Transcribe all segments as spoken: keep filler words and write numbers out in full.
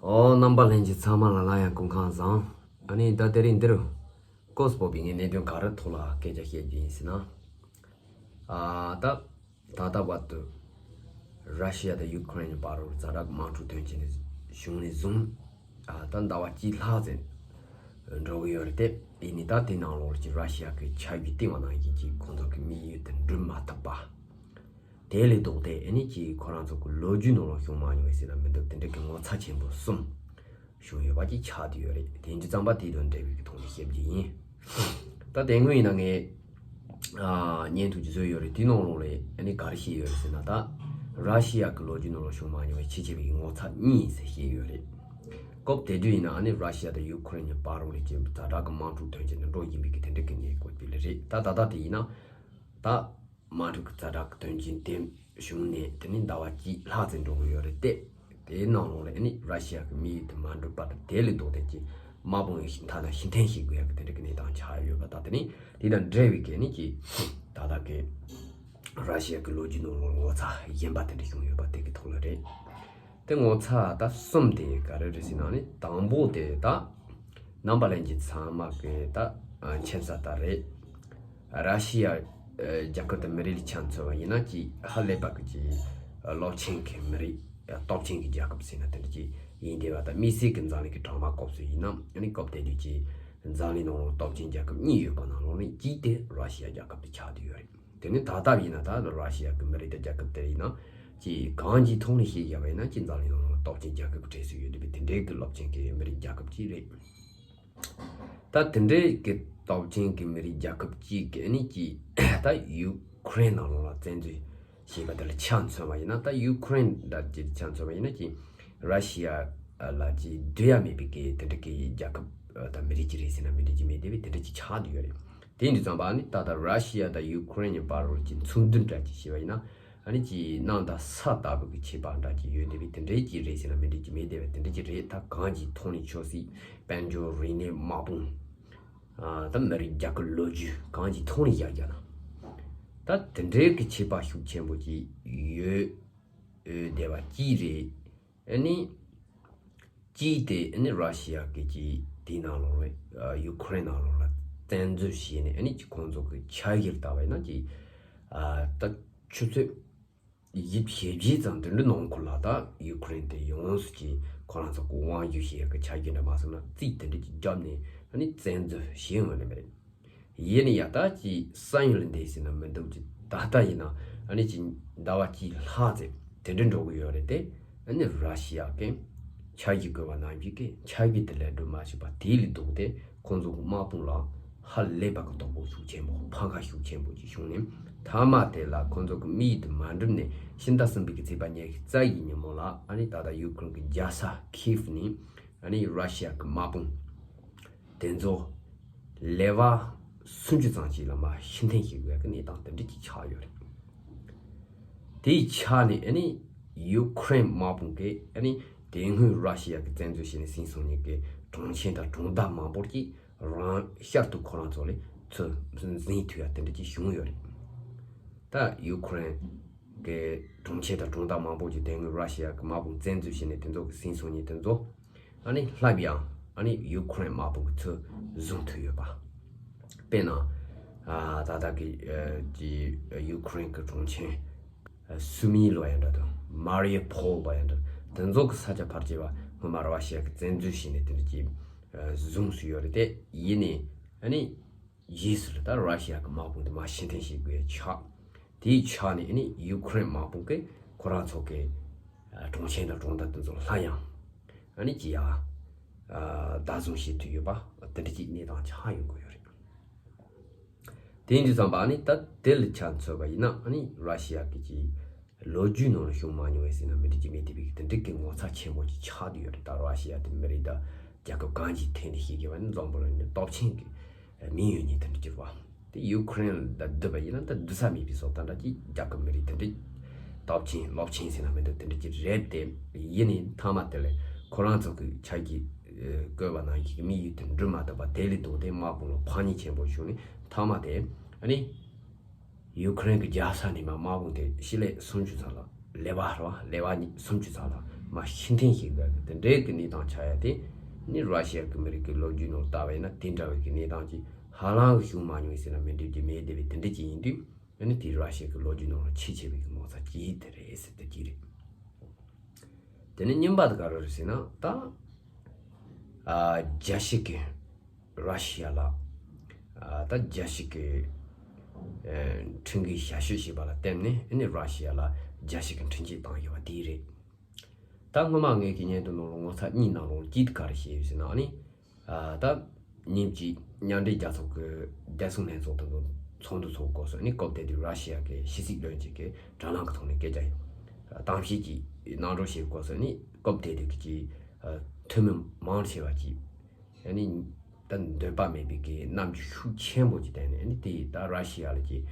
ཨོ། རྣམ་པ་ལྷན་རྒྱས་ཚང་མ་ལ་སླར་ཡང་སྐུ་ཁམས་བཟང་། ཨ་ནི་ད་དེ་རིང་འདིར་སྐོར་སྤོ་བའི་ངའི་གནད་དོན་ག་རེ་ཐོག་ལ་སྐད་ཆ་བཤད་རྒྱུ་ཡིན་ཟེར་ན། ཨ་ད་ད་ལྟ་བར་དུ་ར་ཤི་ཡ་དང་ཡུ་ཁུ་རེན་གྱི་བར་དུ་ཛ་དྲག་དམག་འཁྲུག་དོན་རྐྱེན་བྱུང་ནས་བཟུང་། ཨ་ད་ཟླ་བ་གཅིག་ལྷག་ཙམ་འགྲོ་གི་ཡོད་རེད་དེ། ཡིན་ནའི་ད་དེའི་ནང་ལོགས་ཀྱི་ར་ཤི་ཡ་གི་ཆ་རྒྱུས་བཏིང་བ་ནང་བཞིན་གྱི་ཁོང་ཚོ་གི་དམིགས་ཡུལ་དེ་འགྲུབ་མ་ཐུབ་པ། དེ་ལས་ལྡོག་སྟེ་ཨ་ནི་ཅིག་ཁོ་རང་ཚོ་གི་ལོ་རྒྱུས་ནང་ལ་བྱུང་མ་མྱོང་བའི་ཟེར་ན་མི་འདུག་དེ་འདྲ་གི་ངོ་ཚ་ཆེན་པོ་གསུམ་བྱུང་ཡོད་པ་ཅིག་ཆགས་བསྡད་ཡོད་རེད། དེ་འདྲ་ཙམ་པ་དེ་དང་འབྲེལ་བའི་གི་ཐོག་ནས་བཤད་རྒྱུ་ཡིན། ད་དེ་སྔོན་ཡིན་ན་ངས་ཨ་བརྙན་ཐུང་ཅིག་བཟོས་ཡོད་རེད། དེའི་ནང་ལོགས་ལ་ཨ་ནི་ག་རེ་བཤད་ཡོད་རེད་ཟེར་ན། ད་ར་ཤི་ཡ་གི་ལོ་རྒྱུས་ནང་ལ་བྱུང་མ་མྱོང་བའི་ཆེས་ཆེ་བའི་ངོ་ཚ་གཉིས་ཟེར་བཤད་ཡོད་རེད། སྐབས་དེ་དུས་ཡིན་ན་ཨ་ནི་ར་ཤི་ཡ་དང་ཡུ་ཁུ་རེན་གྱི་བར་ལ་ཅིག་ཛ་དྲག་གི་དམག་འཁྲུག་དོན་རྐྱེན་དུ་འགྲོ་བཞིན་པའི་གི་དེ་འདྲ་གི་གནས་སྐབས་དེ་ལ་རེད། ད་ད་ལྟ་དེ་ཡིན་ན་ད། དམག་འཁྲུག་གི་ཛ་དྲག་གི་དོན་རྐྱེན་དེ་བྱུང་ནས་དེ་ནི་ཟླ་བ་གཅིག་ལྷག་ཙམ་འགྲོ་གི་ཡོད་རེད་དེ། དེའི་ནང་ལོགས་ལ་ཨ་ནི་ར་ཤི་ཡ་གི་དམིགས་ཡུལ་དེ་མ་འགྲུབ་པ་དང་། དེ་ལས་ལྡོག་སྟེ་ཅིག་དམག་དཔུང་ཡང་མཐའ་དག་ཕྱིར་འཐེན་བྱེད་དགོས་ཡག་གི་དེ་འདྲ་གི་གནས་སྟངས་ཆགས་ཡོད་པ་དང་། དེ་ནི་དེ་དང་འབྲེལ་བའི་གི་ཨ་ནི་ཅིག་ད་ལྟ་གི་ར་ཤི་ཡ་གི་ལོ་རྒྱུས་ནང་ལོགས་ངོ་ཚ་གཞན་པ་དེ་འདྲ་བྱུང་ཡོད་པ་དེ་གི་ཐོག་ལ་རེད། དེ་ངོ་ཚ་ད་གསུམ་དེ་ག་རེ་རེད་ཟེར་ན་ནི། དང་པོ་དེ་ད་རྣམ་པ་ལྷན་རྒྱས་ཚང་མ་གི་ད་མཁྱེན་གསལ་ལྟར་རེད། ར་ཤི་ཡ་རྒྱལ་ཁབ་དང་མི་རིགས་ལ་ཆ་མཚོན་པ་ཡིན་ན་ཅིག་ཧ་ལས་པ་གི་ཅིག་རླབས་ཆེན་གི་མི་རིགས། སྟོབས་ཆེན་གི་རྒྱལ་ཁབ་ཟེར་ན་དེ་འདྲ་ཅིག་ཡིན་བསྡད་པ་དང་། དམིགས་བསལ་གི་འཛམ་གླིང་གི་གྲང་དམག་སྐབས་སུ་ཡིན་ན་ཨ་ནི་སྐབས་དེ་དུས་ཀྱི་འཛམ་གླིང་ནང་ལ་སྟོབས་ཆེན་རྒྱལ་ཁབ་གཉིས་ཡོད་པ་ནང་ལོགས་ནས་གཅིག་དེ་ར་ཤི་ཡ་རྒྱལ་ཁབ་དེ་ཆགས་བསྡད་ཡོད་རེད། དེ་ནི་ད་ལྟ་ཡིན་ན་ད་ར་ཤི་ཡ་གི་མི་རིགས་དང་རྒྱལ་ཁབ་དེ་ཡིན་ན་ཅིག་གང་ཅིའི་ཐོག་ནས་བཤད་བཞག་པ་ཡིན་ན་ཅིག་འཛམ་གླིང་ནང་ལ་སྟོབས་ཆེན་རྒྱལ་ཁབ་ཀྱི་གྲས་སུ་ཡོད་བསྡད་པའི་དེ་འདྲའི་གི་རླབས་ཆེན་གི་མི་རིགས་རྒྱལ་ཁབ་ཅིག་རེད། ད་དེ་འདྲའི་གི་སྟོབས་ཆེན་གི་མི་རིགས་རྒྱལ་ཁབ་ཅིག་གི་ཨ་ནི་ཅིག་ད་ཡུ་ཁུ་རེན་ནང་ལོགས་ལ་བཙན་འཛུལ་བྱས་པ་དེ་ལ་ཆ་མཚོན་པ་ཡིན་ན། ད་ཡུ་ཁུ་རེན་འདྲ་ཅིག་ཆ་མཚོན་པ་ཡིན་ན་ཅིག་ར་ཤི་ཡ་ལ་ཅིག་སྡོད་ཡ་མེད་པའི་གི་དེ་འདྲ་གི་རྒྱལ་ཁབ་དང་མི་རིགས་ཅིག་རེད་ཟེར་ན་མི་འགྲིག་གི་མེད་བསྡད་པའི་དེ་འདྲ་ཅིག་ཆགས་བསྡད་ཡོད་རེད། དེ་འདྲ་ཙམ་པ་ནི་ད་ལྟ་ར་ཤི་ཡ་དང་ཡུ་ཁུ་རེན་གྱི་བར་ལ་ཅིག་མཚུངས་ལྡན་འདྲ་ཅིག་བྱས་པ་ཡིན་ན། ཨ་ནི་ཅིག་གནམ་དང་ས་ལྟ་བུ་གི་ཁྱད་པར་འདྲ་ཅིག་ཡོད་བསྡད་པའི་དེ་འདྲའི་ཅིག་རེད་ཟེར་ན་མི་འགྲིག་གི་མེད་བསྡད་པའི་དེ་འདྲ་ཅིག་རེད། ད་གང་ཅིའི་ཐོག་ནས་ཆབ་སྲིད་དཔལ་འབྱོར་རིག་གནས་དམག་དཔུང་ཨ་ད་མི་རིགས་རྒྱལ་ཁབ་ལོ་རྒྱུས་གང་ཅིའི་ཐོག་ནས་བཞག་བཞག་ན། ད་དེ་འདྲའི་གི་ཁྱད་པར་ཤུགས་ཆེན་པོ་ཅིག་ཡོད་བསྡད་པ་ཅིག་རེད། ཨ་ནི། གཅིག་དེ་ཨ་ནི་ར་ཤི་ཡ་གི་ཅིག་དེའི་ནང་ལོགས་ལ་ཡུ་ཁུ་རེན་ནང་ལོགས་ལ་བཙན་འཛུལ་བྱས་ནས། ཨ་ནི་ཅིག་ཁོང་ཚོ་གི་འཆར་གཞིར་ལྟ་བ་ཡིན་ན་ཅིག་ཨ་ད་ཆུ་ཚོད་བཞི་བཅུ་ཞེ་བརྒྱད་ཙམ་དེ་འདྲ་ནང་ཁུལ་ལ་ད་ཡུ་ཁུ་རེན་དེ་ཡོངས་སུ་ཅིག་ཁོ་རང་ཚོ་གི་དབང་སྒྱུར་བྱེད་ཡག་གི་འཆར་གཞི་འདྲ་མ་སོང་ན་རྩིས་དེ་འདྲ་ཅིག་བརྒྱབ་ནས། ཨ་ནི་བཙན་འཛུལ་བྱེད་འོས་ནི་མ་རེད། ཡིན་ནའི་ཡ་ད་ཅིག་ས་ཡུལ་འདི་ཟེར་ན་མི་འདུག་ཅིག་ད་ལྟ་ཡིན་ན་ཨ་ནི་ཅིག་ཟླ་བ་གཅིག་ལྷག་ཙམ་དེ་འདྲ་འགྲོ་གི་ཡོད་རེད་དེ། ཨ་ནི་ར་ཤི་ཡ་གི་འཆར་གཞི་བཀོད་པ་ནང་བཞིན་གྱི་འཆར་གཞི་དེ་ལས་འགྲུབ་མ་བྱུང་བ་དེ་ལས་ལྡོག་སྟེ་ཁོང་ཚོ་གི་དམག་དཔུང་ལ་ཧ་ལས་པ་གི་དོ་ཕོག་ཤུགས་ཆེན་པོ། འཕང་ཁ་ཤུགས་ཆེན་པོ་ཅིག་བྱུང་ནས། མཐའ་མ་དེ་ལ་ཁོང་ཚོ་གི་དམིགས་ཡུལ་དེ་མ་འགྲུབ་ནས་ཕྱི་ཟླ་གསུམ་པའི་གི་ཚེས་པ་ཉི་ཤུ་རྩ་བཞིའི་ཉིན་མོ་ལ་ཨ་ནི་ད་ལྟ་ཡུ་ཁུ་རེན་གི་རྒྱལ་ས་ཁིབ་ནས་ཨ་ནི་ར་ཤི་ཡ་གི་དམག་དཔུང་དེ་ཚོ་ལེ་བར་སུམ་ཅུ་ཙམ་ཞིག་ལ་མར་ཕྱིར་འཐེན་བྱེད་དགོས་ཀྱི་གནས་སྟངས་དེ་འདྲ་ཅིག་ཆགས་ཡོད་རེད། དེའི་ཆ་ནས་ཨ་ནི་ཡུ་ཁུ་རེན་དམག་དཔུང་གིས་ཨ་ནི་དེ་སྔོན་ར་ཤི་ཡ་གིས་བཙན་འཛུལ་བྱས་ནས་ཟིན་སོང་མཁན་གྱི་གྲོང་ཁྱེར་དང་གྲོང་རྡལ་མང་པོ་ཅིག་རང་ཤར་དུ་ཁོ་རང་ཚོ་ལ་ཚུར་འཛིན་ཐུབ་ཡ་དེ་འདྲ་ཅིག་བྱུང་ཡོད་རེད། ད་ཡུ་ཁུ་རེན་གྱི་གྲོང་ཁྱེར་དང་གྲོང་རྡལ་མང་པོ་ཅིག་དེ་སྔོན་ར་ཤི་ཡ་གི་དམག་དཔུང་བཙན་འཛུལ་བྱས་ནས་དེ་ཚོ་གི་ཟིན་སོང་མཁན་དེ་ཚོ། ཨ་ནི་སླར་ཡང་ཨ་ནི་ཡུ་ཁུ་རེན་དམག་དཔུང་གིས་ཚུར་བཟུང་ཐུབ་ཡོད་པ། དཔེར་ན་ཨ་ད་ལྟ་གི་ཨ་ཀྱི་ཡུ་ཁུ་རེན་གྱི་གྲོང་ཁྱེར་ཨ་སུ་མི་ལ་ཡང་འདྲ་དང་། མ་རི་ཡུ་ཕོལ་ལ་ཡང་འདྲ། དེ་ཚོ་གི་ས་ཆ་ཕལ་ཆེ་བ་སྔོན་མ་ར་ཤི་ཡ་གིས་བཙན་འཛུལ་བྱས་ནས་དེ་འདྲ་ཅིག་ཨ་བཟུང་སོང་ཡོད་རེད་དེ། ཡིན་ནའི་ཨ་ནི་རྗེས་སུ་ད་ར་ཤི་ཡ་གི་དམག་དཔུང་དེ་མར་ཕྱིར་འཐེན་བྱེད་དགོས་ཆགས། དེའི་ཆ་ནས་ཨ་ནི་ཡུ་ཁུ་རེན་དམག་དཔུང་གིས་ཁོ་རང་ཚོ་གི་ཨ་གྲོང་ཁྱེར་དང་གྲོང་རྡལ་དེ་ཚོ་སླར་ཡང་ཨ་ནི་ཅིག་ཡ་ཨ་བདག་བཟུང་བྱེད་ཐུབ་ཡོད་པ་དེ་འདྲ་ཅིག་གནས་སྟངས་ཆགས་ཡོང་གི་ཡོད་རེད། དེ་འདྲ་ཙམ་པ་ཨ་ནི་ད་དེ་ལ་ཆ་མཚོན་པ་ཡིན་ན། ཨ་ནི་ར་ཤི་ཡ་གི་ཅིག་ལོ་རྒྱུས་ནང་ལ་བྱུང་མ་མྱོང་བའི་ཟེར་ན་མི་འགྲིག་གི་མེད་བསྡད་པའི་དེ་འདྲ་གི་ངོ་ཚ་ཆེན་པོ་ཅིག་ཆགས་བསྡད་ཡོད་རེད། ད་ར་ཤི་ཡ་དེ་མི་རིགས་དང་རྒྱལ་ཁབ་གང་ཅིའི་ཐད་ནས་བཤད་དགོས་པ་ཡིན་ན་འཛམ་བུ་གླིང་ནས་སྟོབས་ཆེན་གྱི་མིང་ཡོད་མཁན་དེ་འདྲ་གྱུར་པ། དེ་ཡུ་ཁུ་རེན་དང་བསྡུར་བ་ཡིན་ན་ད་བསྡུར་ས་མེད་པའི་བཟོ་ལྟ་འདྲ་ཅིག་རྒྱལ་ཁབ་མི་རིགས་དེ་འདྲ་སྟོབས་ཆེན་རླབས་ཆེན་ཟེར་ན་མི་འདུག་དེ་འདྲ་ཅིག་རེད་དེ། ཡིན་ནའི་མཐའ་མ་དེ་ལ་ཁོ་རང་ཚོ་གི་འཆར་གཞི་བཀོད་པ་ནང་བཞིན་གྱི་དམིགས་ཡུལ་དེ་འགྲུབ་མ་ཐུབ་པ་དེ་ལས་ལྡོག་སྟེ་དམག་དཔུང་ལ་ཕམ་ཉེས་ཆེན་པོ་བྱུང་ནས། མཐའ་མ་དེ་ཨ་ནི་ཡུ་ཁུ་རེན་གྱི་རྒྱལ་ས་ནས་མར་དམག་དཔུང་དེ་ཕྱི་ལེ་སུམ་ཅུ་ཙམ་ལ། ལེ་བར་རེད་བ། ལེ་བར་ཉི་སུམ་ཅུ་ཙམ་ལ་ མ་ཤི་འཐེན་ཞིག་འདྲ་གི་དེ་འདྲའི་གི་གནས་སྟངས་ཆགས་ཡ་དེ་ནི་ར་ཤི་ཡ་གི་མི་རིགས་ཀྱི་ལོ་རྒྱུས་ནང་ལྟ་བས་ན་དེ་འདྲ་བའི་གི་གནས་སྟངས་ཀྱི་ཧ་ལམ་བྱུང་མ་མྱོང་ཟེར་ན་མི་འགྲིག་གི་མེད་དེ་བས་དེ་འདྲ་ཅིག་ཡིན་དུས། ཨ་ནི་དེ་ར་ཤི་ཡ་གི་ལོ་རྒྱུས་ནང་ལ་ཆེས་ཆེ་བའི་གི་ངོ་ཚ་གཅིག་དེ་རེད་ཟེར་དེ་གཅིག་རེད། དེ་ནས་གཉིས་པ་དེ་ག་རེ་རེད་ཟེར་ན་ད། ཨ། རྒྱལ་སྤྱི་གི་ར་ཤི་ཡ་ལ། ཨ། ད་རྒྱལ་སྤྱི་གི་ཨ། ཁྲིམས་འགལ་ཞབས་ཞུ་བྱས་པ་ལ་བརྟེན་ནས་ཨ་ནི་ར་ཤི་ཡ་ལ་རྒྱལ་སྤྱི་གི་ཁྲིམས་ཆད་བཏང་ཡོད་པ་དེ་རེད། ད་སྔོན་མ་ངས་ཀྱི་སྙན་ཐོ་ནང་ལ་ངོ་ཚ་གཉིས་ནང་ལོགས་གཅིག་དེ་ག་རེ་བཤད་ཡོད་ཟེར་ན་ཨ་ནི། ཨ། ད་ཉིན་གཅིག་མཉམ་འབྲེལ་རྒྱལ་ཚོགས་ཀྱི་བདེ་སྲུང་ལྷན་ཚོགས་དང་ཚོགས་འདུ་ཚོགས་སྐབས་སུ་ནི་སྐབས་དེ་དུས་ར་ཤི་ཡ་གི་ཕྱི་སྲིད་བློན་ཆེན་གྱིས་དྲ་ལམ་གྱི་ཐོག་ནས་སྐད་ཆ་ཡང་གཏམ་བཤད་ཀྱི་གནང་རོགས་ཞེས་སྐབས་སུ་ནི་སྐབས་དེ་དུས་ཀྱི་ཨ། འཐུས་མི་མང་ཆེ་བ་ཀྱིས་ཨ་ནི་ད་འདོད་པ་མེད་པའི་གི་རྣམ་འགྱུར་ཤུགས་ཆེན་པོ་ཅིག་བསྟན་ནས་ཨ་ནི་དེ་ད་ར་ཤི་ཡ་ལ་ཀྱི་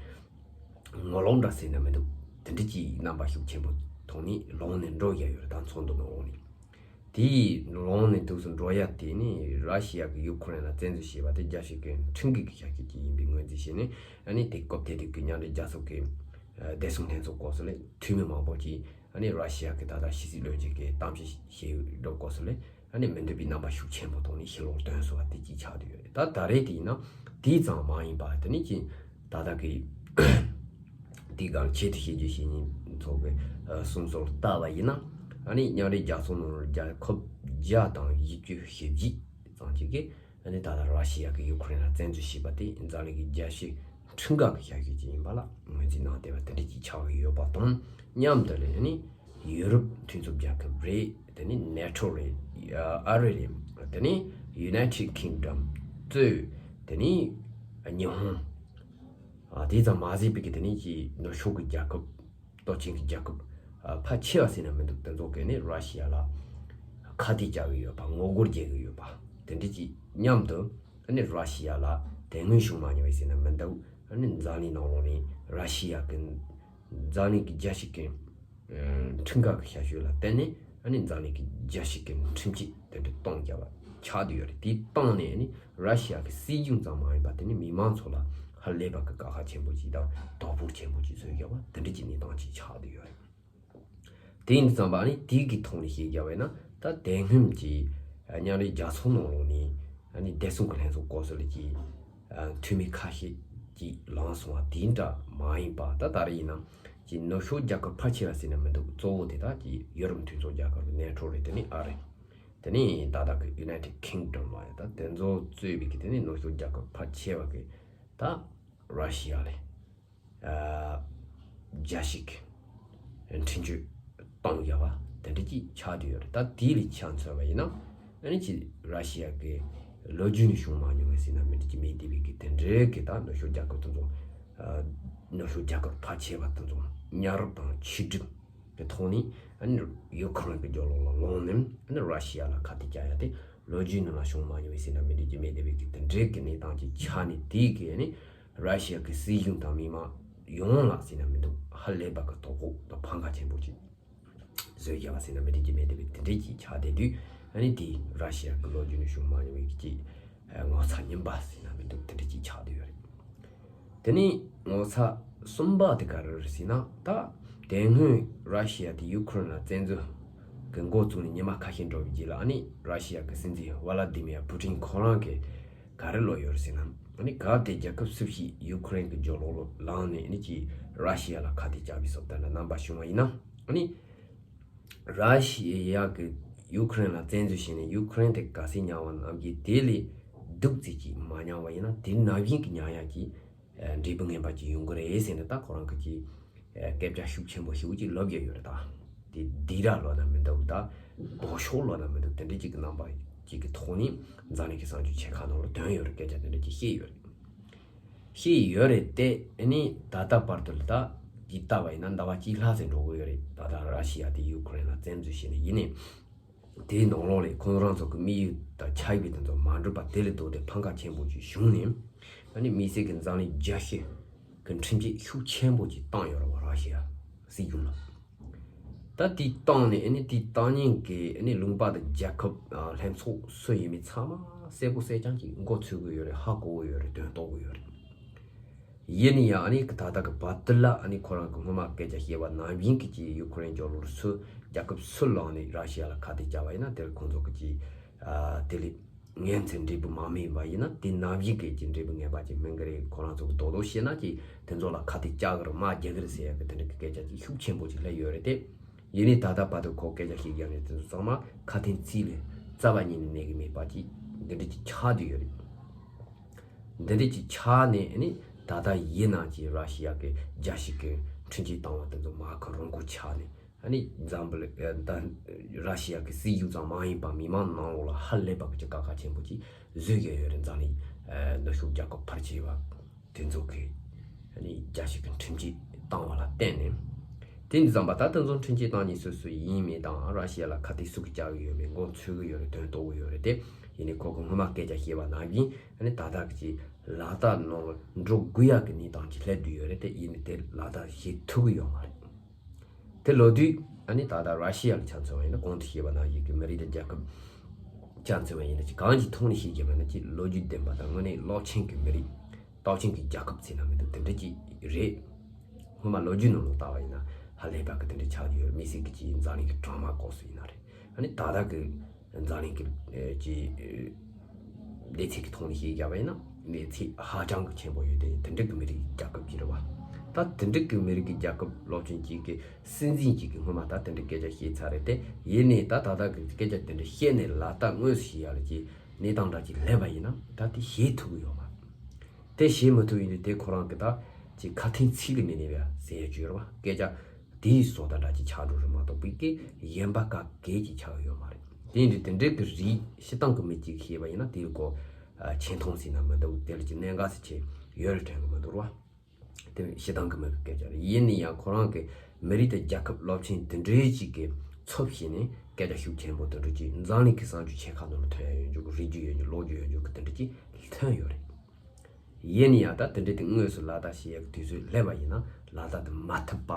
ངོ་ལོག་འདྲ་ཟེར་ན་མི་འདུག་དེ་འདྲ་ཅིག་རྣམ་པ་ཤུགས་ཆེན་པོ་ཐོག་ནས་ལངས་ནས་འགྲོ་བཞག་ཡོད་རེད། ད་ཚོགས་འདུ་ནང་འོང་ནས། དེ་ཡིས་ལངས་ནས་འདུག་སེ་འགྲོ་ཡ་དེ་ནི་ར་ཤི་ཡ་གིས་ཡུ་ཁུ་རེན་ལ་བཙན་འཛུལ་བྱས་པ་དེ་རྒྱལ་སྤྱི་གི་ཁྲིམས་འགལ་གྱི་བྱ་སྤྱོད་ཅིག་ཡིན་པའི་ངོས་འཛིན་བྱས་ནས་ཨ་ནི་དེ་སྐབས་དེ་དུས་ཀྱི་མཉམ་འབྲེལ་རྒྱལ་ཚོགས་ཀྱི་ཨ། བདེ་སྲུང་ལྷན་ཚོགས་སྐབས་སུ་ལས་འཐུས་མི་མང་པོ་ཅིག་ཨ་ནི་ར་ཤི་ཡ་གི་ད་ལྟ་ཕྱི་སྲིད་བློན་ཆེན་གྱི་གཏམ་བཤད་བྱས་ཡོད་སྐབས་སུ་ལས་ཨ་ནི་མི་འདོད་པའི་རྣམ་པ་ཤུགས་ཆེན་པོ་ཐོག་ནས་ཕྱིར་ལོག་བཏོན་སོང་བ་དེ་ཅིག་ཆགས་བསྡད་ཡོད་རེད། ད་ད་རེས་དེ་ཡིན་ན་དེ་ཙམ་མ་ཡིན་པ་དེ་ནི་ཅིག་ད་ལྟ་གི་དེའི་སྒང་ཆེད་དུ་བཤད་རྒྱུ་ཞིག་ཡིན་ཚོགས་པའི་གསུང་སྲོལ་ལྟ་བ་ཡིན་ན། ཨ་ནི་མཉམ་འབྲེལ་རྒྱལ་ཚོགས་ནང་རྒྱལ་ཁབ་བརྒྱ་དང་བཞི་བཅུ་ཞེ་བརྒྱད་ཙམ་ཅིག་གིས་ཨ་ནི་ད་ལྟ་ར་ཤི་ཡ་གིས་ཡུ་ཁུ་རེན་ལ་བཙན་འཛུལ་བྱས་པ་དེ་འཛམ་གླིང་གི་རྒྱལ་སྤྱིའི་ཁྲིམས་འགལ་གྱི་བྱ་སྤྱོད་ཅིག་ཡིན་པ་ལ་ངོས་འཛིན་གནང་བསྡད་པ་དེ་འདྲ་ཅིག་ཆགས་ཀྱི་ཡོད་པ་དང་མཉམ་དུ་ལས་ཨ་ནི་ཡུ་རོབ་མཐུན་ཚོགས་རྒྱལ་ཁབ་རེད། དེ་ནི་ནེ་ཊོ་རེད། ཨ་རི་རེད། དེ་ནི་ཡུ་ནའི་ཊེཌ་ཁིང་ཌམ་གཙོས་དེ་ནི་ཉི་ཧོང་། ཨ། དེ་ཙམ་མ་ཟད་པའི་གི་དེ་ནི་ཀྱི་ནུབ་ཕྱོགས་ཀྱི་རྒྱལ་ཁབ་སྟོབས་ཆེན་གྱི་རྒྱལ་ཁབ་ཨ། ཕལ་ཆེ་བ་ཟེར་ན་མི་འདུག་དེ་ཚོ་གིས་ནི་ར་ཤི་ཡ་ལ་ཁ་གཏད་བཅག་གི་ཡོད་པ། ངོ་རྒོལ་རྒྱག་གི་ཡོད་པ་དེ་འདྲ་ཅིག་མཉམ་དུ་ཨ་ནི་ར་ཤི་ཡ་ལ་དེ་སྔོན་བྱུང་མ་མྱོང་བའི་ཟེར་ན་མི་འདུག་ཨ་ནི་འཛམ་གླིང་ནང་ལོགས་ནས་ར་ཤི་ཡ་གི་འཛམ་གླིང་གི་རྒྱལ་སྤྱི་གི་ཁྲིམས་འགལ་གྱི་བྱ་སྤྱོད་ལ་བརྟེན་ནས་ཨ་ནི་འཛམ་གླིང་གི་རྒྱལ་སྤྱི་གི་ཁྲིམས་ཆད་དེ་འདྲ་གཏོང་རྒྱ་བ་ཆགས་བསྡད་ཡོད་རེད། དེ་བཏང་ནས་ཨ་ནི་ར་ཤི་ཡ་གི་སྲིད་གཞུང་ཙམ་མ་ཡིན་པ་དེ་ནི་མི་མང་ཚོ་ལ་ཧ་ལས་པ་གི་དཀའ་ཁག་ཆེན་པོ་ཅིག་དང་དོ་ཕོག་ཆེན་པོ་ཅིག་བཟོས་རྒྱ་བ་དེ་འདྲ་གྱི་གནས་སྟངས་ཅིག་ཆགས་བསྡད་ཡོད་རེད། དེ་ཡིན་དུས་ཙམ་པ་ཨ་ནི་དེ་གི་ཐོག་ནས་བཤད་རྒྱ་བས་ན་ད་དེ་སྔོན་གྱི་མཉམ་འབྲེལ་རྒྱལ་ཚོགས་ནང་ལོགས་ནས་ཨ་ནི་བདེ་སྲུང་གི་ལྷན་ཚོགས་སྐབས་སུ་ལ་གྱི་འཐུས་མི་ཁ་ཤས་ཀྱིས་ལངས་སོང་བ་དེ་འདྲ་མ་ཡིན་པ་ད་ད་རེས་ཡིན་ན། ཀྱི་ནུབ་ཕྱོགས་རྒྱལ་ཁབ་ཕལ་ཆེ་བ་ཟེར་ན་མི་འདུག་གཙོ་བོ་དེ་དག་ཀྱི་ཡུ་རོབ་མཐུན་ཚོགས་རྒྱལ་ཁབ་ཀྱི་ནེ་ཊོ་རེད། དེ་ནི་ཨ་རི། དེ་ནི་ད་ལྟ་གི་ཡུ་ནའི་ཊེཌ་ཁིང་ཌམ་ལ་ཡང་ད་དེ་ཚོ་གཙོས་པའི་གི་དེ་ནི་ནུབ་ཕྱོགས་རྒྱལ་ཁབ་ཕལ་ཆེ་བ་གི་ད་ར་ཤི་ཡ་ལས་རྒྱལ་སྤྱི་གི་ཁྲིམས་གཅོད་གཏོང་རྒྱ་བ་དེ་འདྲ་ཅིག་ཆགས་བསྡད་ཡོད་རེད། ད་དེ་ལས་ཆ་མཚོན་པ་ཡིན་ན་ཨ་ནི་ཅི་ར་ཤི་ཡ་གི་ལོ་རྒྱུས་ནས་བྱུང་མ་མྱོང་བའི་ཟེར་ན་མི་འགྲིག་གི་མེད་དེ་བའི་གི་དེ་འདྲའི་གི་ད་ནུབ་ཕྱོགས་རྒྱལ་ཁབ་དེ་ཚོ་ནུབ་ཕྱོགས་རྒྱལ་ཁབ་ཕལ་ཆེ་བ་དེ་ཚོ་ཉ་རོགས་དང་ཕྱི་འབྲེལ་གྱི་ཐོག་ནས་ཨ་ནི་ཡུ་ཁུ་རེན་གྱི་རྒྱབ་ལོགས་ལ་ལངས་ནས་ཨ་ནི་ར་ཤི་ཡ་ལ་ཁ་གཏད་བཅག་ཡ་དེ་ལོ་རྒྱུས་ནང་ལ་བྱུང་མ་མྱོང་བའི་ཟེར་ན་མི་འགྲིག་གི་མེད་དེ་བའི་གི་དེ་འདྲའི་གི་གནས་སྟངས་ཅིག་ཆགས་ནས་དེའི་གི་ཨ་ནི་ར་ཤི་ཡ་གི་སྲིད་གཞུང་དང་མི་མང་ཡོངས་ལ་ཟེར་ན་མི་འདུག་ཧ་ལས་པ་གི་དོ་ཕོག་དང་ཕམ་ཁ་ཆེན་པོ་ཅིག་བཟོས་རྒྱ་བ་ཟེར་ན་མི་འགྲིག་གི་མེད་དེ་བའི་དེ་འདྲའི་ཅིག་ཆགས་བསྡད་དུས་ཨ་ནི་དེ་ར་ཤི་ཡ་གི་ལོ་རྒྱུས་ནས་བྱུང་མ་མྱོང་བའི་གི་ཅིག་ངོ་ཚ་གཉིས་པ་ཟེར་ན་མི་འདུག་དེ་འདྲ་ཅིག་ཆགས་བསྡད་ཡོད་རེད། དེ་ནས་ངོ་ཚ་གསུམ་པ་དེ་ག་རེ་རེད་ཟེར་ན་ད་དེ་སྔོན་ར་ཤི་ཡ་དེ་ཡུ་ཁུ་རེན་ལ་བཙན་འཛུལ་གི་འགོ་བཙུགས་ནས་ཉི་མ་ཁ་ཤས་འགྲོ་བའི་རྗེས་ལ་ཨ་ནི་ར་ཤི་ཡ་གི་སྲིད་འཛིན་ཝ་ལ་དི་མིར་པུ་ཏིན་ཁོ་རང་གིས་ག་རེ་ལབ་ཡོད་རེད་ཟེར་ན་ཨ་ནི་གལ་ཏེ་རྒྱལ་ཁབ་སུ་ཞིག་ཡུ་ཁུ་རེན་གྱི་རྒྱབ་ལོགས་ལ་ལངས་ནས་ཨ་ནི་ཅིག་ར་ཤི་ཡ་ལ་ཁ་གཏད་བཅག་པའི་སོ་ལྟར་ན་རྣམ་པ་བྱུང་བ་ཡིན་ན་ཨ་ནི། ར་ཤི་ཡ་གིས་ཡུ་ཁུ་རེན་ལ་བཙན་འཛུལ་བྱས་ནས་ཡུ་ཁུ་རེན་དེ་ག་ཚད་མྱངས་པ་ནམ་རྒྱུན་དེ་ལས་སྡུག་ཙམ་ཅིག་མ་མྱངས་པ་ཡིན་ན་དེ་ནམ་རྒྱུན་གྱི་མྱངས་ཡག་གི་འབྲས་བུ་ངན་པ་ཅིག་ཡོང་གི་རེད་ཟེར་ནས་ད་ཁོ་རང་གི་ཅིག་སྐད་ཆ་ཤུགས་ཆེན་པོ་ཞེ་པོ་ཅིག་ལབ་ཡོད་རེད། ད་དེ་སྡིགས་ར་ལབ་ན་མི་འདུག་ད་སྡུག་ཤོས་ལབ་ན་མི་འདུག་དེ་འདྲ་ཅིག་གི་རྣམ་པ་ཅིག་གི་ཐོག་ནས་འཛམ་གླིང་གི་གསར་འགྱུར་ཆེ་ཁག་ནང་ལ་ཐོན་ཡོད་རེད། སྐད་ཆ་དེ་འདྲ་ཅིག་བཤད་ཡོད་རེད། ཤེས་ཡོད་རེད་དེ། ཨ་ནི་ད་ལྟ་བར་དུ་ལ་ད་ཅིག་ལྟ་བ་ཡིན་ན་ཟླ་བ་གཅིག་ལྷག་ཙམ་འགྲོ་གི་ཡོད་རེད། ད་ལྟ་ར་ཤི་ཡ་དེ་ཡུ་ཁུ་རེན་ལ་བཙན་འཛུལ་བྱས་ནས་ཡིན་ནའི་དེའི་ནང་ལོགས་ལ་ཁོང་རང་ཚོ་གི་དམིགས་ཡུལ་དང་ཆགས་ཡིག་དེ་ཚོ་མ་འགྲུབ་པ་དེ་ལས་ལྡོག་སྟེ་ཕམ་ཁ་ཆེན་པོ་ཅིག་བྱུང་ནས་ཨ་ནི་དམིགས་བསལ་གྱི་འཛམ་གླིང་རྒྱལ་སྤྱི་གི་ཁྲིམས་ཆད་ཤུགས་ཆེན་པོ་ཅིག་བཏང་ཡོད་རེད་བ། ར་ཤི་ཡ་སྲིད་གཞུང་ལ། ད་དེ་བཏང་ནས་ཨ་ནི་དེ་བཏང་ཉིན་གྱི་ཨ་ནི་ལུང་པ་དང་རྒྱལ་ཁབ་ཨ་ལྷན་ཚོགས་སུ་ཡིན་མིན་ཚང་མ་གསལ་པོ་གསལ་རྐྱང་གྱིས་མགོ་ཚོས་གི་ཡོད་རེད། ཧ་གོ་གི་ཡོད་རེད། དོན་རྟོགས་གི་ཡོད་རེད། ཡིན་ན་ཡང་ཨ་ནི་ད་ལྟ་གི་བར་དུ་ལ་ཨ་ནི་ཁོ་རང་གི་སྔོན་མ་སྐད་ཆ་བཤད་པ་ནང་བཞིན་གྱི་ཅིག་ཡུ་ཁུ་རེན་རྒྱབ་ལོགས་སུ་ རྒྱལ་ཁབ་སུ་ལངས་ནས་ར་ཤི་ཡ་ལ་ཁ་གཏད་བཅག་པ་ཡིན་ན། དེར་ཁོང་ཚོ་གི་ཅིག་ཨ་དེ་ལས་ངན་ཚེ་འབྲས་བུ་མ་སྨིན་པ་ཡིན་ན། དེ་ནམ་ཞིག་གི་ཅིག་འབྲས་བུ་ངན་པ་ཅིག་སྨིན་གི་རེད། ཁོ་རང་ཚོ་གི་རྡོག་རྡོག་བཤད་ན་ཅིག་དེ་ཚོ་ལ་ཁ་གཏད་བཅག་གི་རེད། དམག་རྒྱག་གི་རེད་ཟེར་ཡ་གི་དེ་འདྲ་གི་སྐད་ཆ་ཅིག་ཤུགས་ཆེན་པོ་ཅིག་སླེབས་ཡོད་རེད་དེ། ཡིན་ནའི་ད་ལྟ་བར་དུ་ཁོ་སྐད་ཆ་བཤད་རྒྱག་ནས་དེ་ཚོ་ཚང་མ་ཁ་དན་ཚིག་ལས་རྩ་བ་ཉིད་ནས་གནས་གི་མེད་པ་ཅིག་འདི་འདྲ་ཅིག་ཆགས་བསྡད་ཡོད་རེད། འདི་འདྲ་ཅིག་ཆགས་ནས་ཨ་ནི་ད་ལྟ་ཡིན་ན་ཅིག་ར་ཤི་ཡ་གི་རྒྱལ་སྤྱི་གི་ཁྲིམས་ཆད་བཏང་བ་དེ་ཚོ་མར་ཁ་རང་འགུལ་ཆགས་ནས། ཨ་ནི་འཛམ་བུ་གླིང་ཨ་ད་ར་ཤི་ཡ་གི་སྲིད་བྱུས་ཙམ་མ་ཡིན་པ་མི་མང་ནང་ལོགས་ལ་ཧ་ལས་པ་གི་ཅིག་དཀའ་ཁག་ཆེན་པོ་ཅིག་བཟོས་ཡོད་ཡོད་རེད། འཛམ་གླིང་ཨ་ནུབ་ཕྱོགས་རྒྱལ་ཁབ་ཕལ་ཆེ་བ་དེ་ཚོ་གི་ཨ་ནི་རྒྱལ་སྤྱི་གི་ཁྲིམས་ཆད་བཏང་བ་ལ་བརྟེན་ནས། དེ་འདི་ཙམ་པ་ད་དེ་ཚོ་ཁྲིམས་ཆད་བཏང་ཉིན་སོ་སོ་ཡིན་མིན་དང་ར་ཤི་ཡ་ལ་ཁ་གཏད་སུ་གིས་བཅག་གི་ཡོད་མེད་མགོ་འཚོས་གི་ཡོད་རེད། དོན་རྟོགས་གི་ཡོད་རེད་དེ། ཡིན་ནའི་ཁོ་གི་སྔོན་མ་སྐད་ཆ་བཤད་པ་ནང་བཞིན་ཨ་ནི་ད་ལྟ་གི་ཅིག་ལག་བསྟར་ནང་ལ་འགྲོ་དགོས་ཡག་གི་གནས་སྟངས་ཅིག་སླེབས་བསྡད་ཡོད་རེད་དེ། ཡིན་ནའི་དེ་ལག་བསྟར་བྱེད་ཐུབ་གི་ཡོད་མ་རེད། དེ་ལོ་དུས་ཨ་ནི་ད་ལྟ་ར་ཤི་ཡ་ལ་ཆ་མཚོན་པ་ཡིན་ན། གོང་དུ་བཤད་པ་ནང་བཞིན་གྱི་མི་རིགས་དང་རྒྱལ་ཁབ་ཆ་མཚོན་པ་ཡིན་ན། ཅིག་གང་གི་ཐོག་ནས་བཤད་ཀྱི་མིན་ན། ཅིག་ལོ་རྒྱུས་ལྡན་པ་དང་དངོས་གནས་རླབས་ཆེན་གྱི་མི་རིགས། སྟོབས་ཆེན་གྱི་རྒྱལ་ཁབ་ཟེར་ན་མི་འདུག་དེ་འདྲ་ཅིག་རེད། སྔོན་མ་ལོ་རྒྱུས་ནང་ལ་བལྟ་བ་ཡིན་ན་ཧ་ལས་པ་གི་དེ་འདྲ་ཆགས་ཀྱི་ཡོད། དམིགས་བསལ་གྱི་ཅིག་འཛམ་གླིང་གི་གྲོང་མ་སྐོར་སུ་ཡིན་ན་རེད། ཨ་ནི་ད་ལྟ་གི་འཛམ་གླིང་གི་ཨེ་ཅིག་ཨེ་གནས་ཚད་ཀྱི་ཐོག་ནས་བཤད་རྒྱག་པ་ཡིན་ན་གནས་ཚད་ཧ་ཅང་གི་ཆེན་པོ་ཡོད་དེ། དེ་འདྲ་གི་མི་རིགས་རྒྱལ་ཁབ་ཅིག་རེད་བ། ད་དེ་འདྲ་གི་མི་རིགས་ཀྱི་རྒྱལ་ཁབ་རླབས་ཆེན་ཅིག་གི་སྲིད་འཛིན་ཅིག་གིས་སྔོན་མ་ད་དེ་འདྲ་སྐད་ཆ་བཤད་ཚར་རེད་དེ། ཡིན་ནའི་ད་ད་ལྟ་གི་སྐད་ཆ་དེ་འདྲ་བཤད་ནས་ལག་བསྟར་དངོས་སུ་བྱེད་ཡ་ལ་ཅིག་གནས་སྟངས་འདྲ་ཅིག་སླེབས་པ་ཡིན་ན་ད་དེ་བྱེད་ཐུབ་ཀྱི་ཡོད་མ་རེད། དེ་བྱེད་མི་ཐུབ་ཡིན་དུས་དེ་ཁོ་རང་གི་ད་ཅིག་ཁ་དན་ཚིག་ལས་མི་གནས་པ་ཟེར་ཡ་ཅིག་ཡོད་རེད་བ། སྐད་ཆ་དེའི་བཟོ་ལྟ་འདྲ་ཅིག་ཆགས་འགྲོ་རེད་མ་གཏོགས་པའི་གི་གཞན་པ་ག་གེ་ཅིག་ཆགས་ཡོད་མ་རེད། དེ་ཡིན་དུས་དེ་འདྲའི་གི་རིགས་སྤྱིར་བཏང་གི་མི་གཅིག་བཤད་པ་ཡིན་ན་དེའི་སྐོར་ཆེ་མཐོང་ཟེར་ན་མི་འདུག་དེ་ལ་ཅིག་གནད་འགག་ཟེར་ཆེ་ཡོད་རེད་དྲན་གི་མི་འདུག་རེད་བ། དེ་སྤྱིར་བཏང་གི་མི་གི་སྐད་ཆ་རེད། ཡིན་ན་ཡང་ཁོ་རང་གི་མི་རིགས་དང་རྒྱལ་ཁབ་རླབས་ཆེན་དེ་འདྲའི་ཅིག་གི་ཚབ་བྱས་ནས་སྐད་ཆ་ཤུགས་ཆེན་པོ་དེ་འདྲ་ཅིག་འཛམ་གླིང་གི་གསར་འགྱུར་ཆེ་ཁག་ནང་ལ་ཐོན་ཡ་ཡོད་འཇུག་རེད། རྒྱུས་ཡོད་འཇུག་ལོ་རྒྱུས་ཡོད་འཇུག་གི་དེ་འདྲ་ཅིག་ཐོན་ཡོད་རེད། ཡིན་ན་ཡང་ད་དེ་འདྲ་དེ་དངོས་སུ་ལག་བསྟར་བྱེད་ཡག་དུས་ཚོད་སླེབས་པ་ཡིན་ན་ལག་བསྟར་དུ་མ་ཐུབ་པ།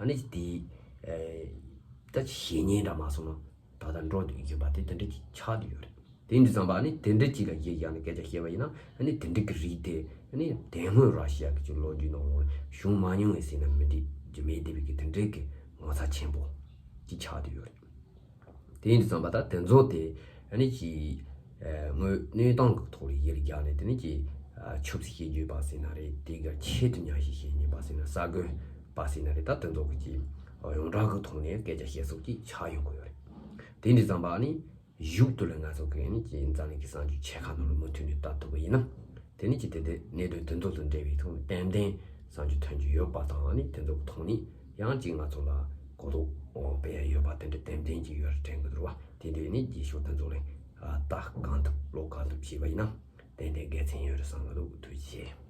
ཨ་ནི་དེ་ད་བྱེད་ཉེན་འདྲ་མ་སོང་ན་ད་ལྟ་འགྲོ་དུ་ཡོད་པ་དེ་དེ་འདྲ་ཅིག་ཆགས་དུ་ཡོད་རེད། དེ་འདྲ་ཙམ་པ་ཨ་ནི་དེ་འདྲ་ཅིག་ལ་གཞི་བཞག་ནས་སྐད་ཆ་བཤད་པ་ཡིན་ན། ཨ་ནི་དེ་འདྲ་གི་རིགས་དེ་ཨ་ནི་དེ་སྔོན་ར་ཤི་ཡ་གི་ཅིག་ལོ་རྒྱུས་ནང་ལོགས་བྱུང་མ་མྱོང་བའི་ཟེར་ན་མི་འགྲིག་རྒྱུ་མེད་བསྡད་པའི་གི་དེ་འདྲ་གི་ངོ་མཚར་ཆེན་པོ་ཅིག་ཆགས་དུ་ཡོད་རེད། དེ་ཡིན་དུས་ཙམ་པ་ད་དེ་ཚོ་དེ་ཨ་ནི་ཅིག་ཨ་དངོས་གནས་སྟངས་ཀྱི་ཐོག་ལ་ཡིད་ལ་བརྒྱབ་ནས། དེ་ནི་ཅིག་ཨ་ཆབ་སྲིད་དཔྱད་བརྗོད་པ་ཟེར་ན་རེད། དེ་གར་ཆེད་དུ་གཉའ་ཤིང་བྱེད་ཉེན་པ་ཟེར་ན། གསར་འགོད་པ་ཟེར་ན་རེད། ད་དེ་ཚོ་གི་ཅིག་ཡོངས་གྲགས་ཀྱི་ཐོག་ནས་སྐད་ཆ་བཤད་སོགས་ཅིག་ཆགས་ཡོང་གི་ཡོད་རེད། དེ་ཡིན་དུས་ཙམ་པ་ཨ་ནི་གཞུག་ཏུ་ལ་ང་ཚོ་གི་ཨ་ནི་ཅིག་འཛམ་གླིང་གི་གསར་འགྱུར་ཆེ་ཁག་ནང་ལ་མུ་མཐུད་ནས་ལྟ་ཐུབ་པ་ཡིན་ན། དེ་ནི་ཅིག་དེ་དེ་གནད་དོན་དེ་ཚོ་དང་འབྲེལ་བའི་ཐོག་ནས་ཏན་ཏན་གསར་འགྱུར་ཐོན་རྒྱུ་ཡོད་པ་དང་། ཨ་ནི་དེ་ཚོ་གི་ཐོག་ནས་ཡང་ཅིག་ང་ཚོ་ལ་གོ་རྟོགས་སྤེལ་ཡ་ཡོད་པ་དེ་འདྲ་ཏན་ཏན་ཅིག་ཡོད་རེད་དྲན་གི་འདུག་བ། དེ་འདྲ་ནི་རྗེས་ཕྱོགས་དེ་ཚོ་ལ་ལྟ་གང་ཐུབ་ཀློག་གང་ཐུབ་བྱས་པ་ཡིན་ན་ཏན་ཏན་དགེ་མཚན་ཡོད་རེད་བསམ་གི་འདུག་ཐུགས་རྗེ་ཆེ།